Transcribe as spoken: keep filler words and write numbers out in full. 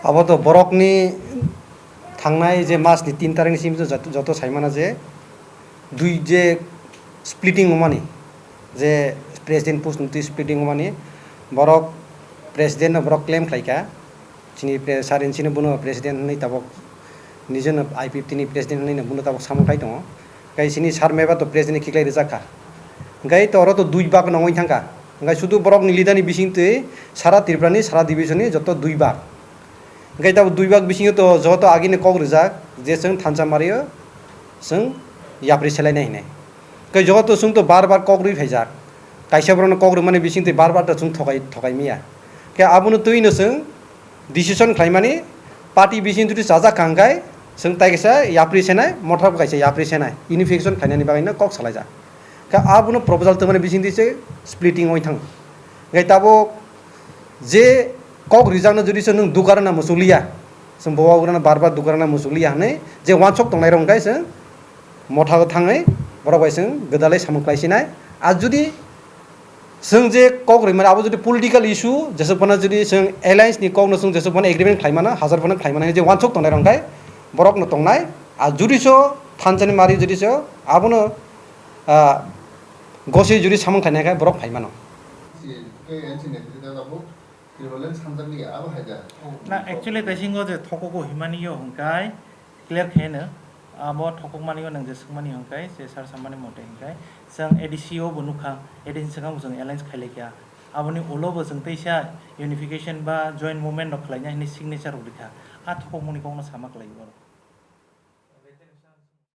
Abo to borokni thangnai je mas ni tin tarikni simi to joto, joto saimana je dui je splitting wngmani, je president post ni twi splitting wngmani, borok president no borok claim khlaikha, chini pre-, sir in chini bono president hwnwi tabok, nijeno I P F T ni president hwnwi no bono tabok samung khai tongo. Kai chini sir meba to president khiklai rijak kha. Hingkai to oro to dui bak no wngwi thangkha. Hingkai sudu borok ni leader ni bising twi sara Tripura ni sara division ni joto dui bak. Hingkai tabok dui bak bisingo to joto agini kok rijak je chwng thansa mario chwng yapri selainai hinwi. Hingkai joto chwng to bar bar kok rwi phaijak. Kaisa borokno kok rwmani bising twi bar bar to chwng thokai, thokai miya. Khe abono twi no chwng decision khlaimani party bising twi chajak kha hingkai chwng tai kaisa yapri senai, motha bo kaisa yapri senai, unification khlainani bagwi no kok salaijak. Khe abono proposal tongmani bising twi se splitting oi thang. Hingkai tabok je kok rijakno jodi se nwng dukarana muchukliya, chwng bowa ugrana bar bar dukarana muchukliya hwnwi je wansok tongnai rok hingkai chwng motha o thangwi borok bai chwng gwdalai samung khlai sinai. Ar jodi chwng je kok rwimani abo jodi political issue, jesuk phano jodi chwng alliance ni kokno chwng jesuk phano agreement khlai mano, hajar phano khlai mano hwnwi je wansok tongnai rok hingkai borokno tongnai. Ar jodi so thansani mari jodi so abono, ah, goswi jodi samung khlainai khe borok phai mano. Na, actually, kaisingo je thokogo himani yo hingkai clear khe no, abo thokok mani yo nang je swkmani hingkai, je sir samani mote hingkai, chwng A D C o bo nukha, A D C swkang bo chwng alliance khailai kha, aboni ulo bo chwng teisa unification ba joint movement rok khlaina hini signature rok rikha, a thokok mani kokno sama kwlai o.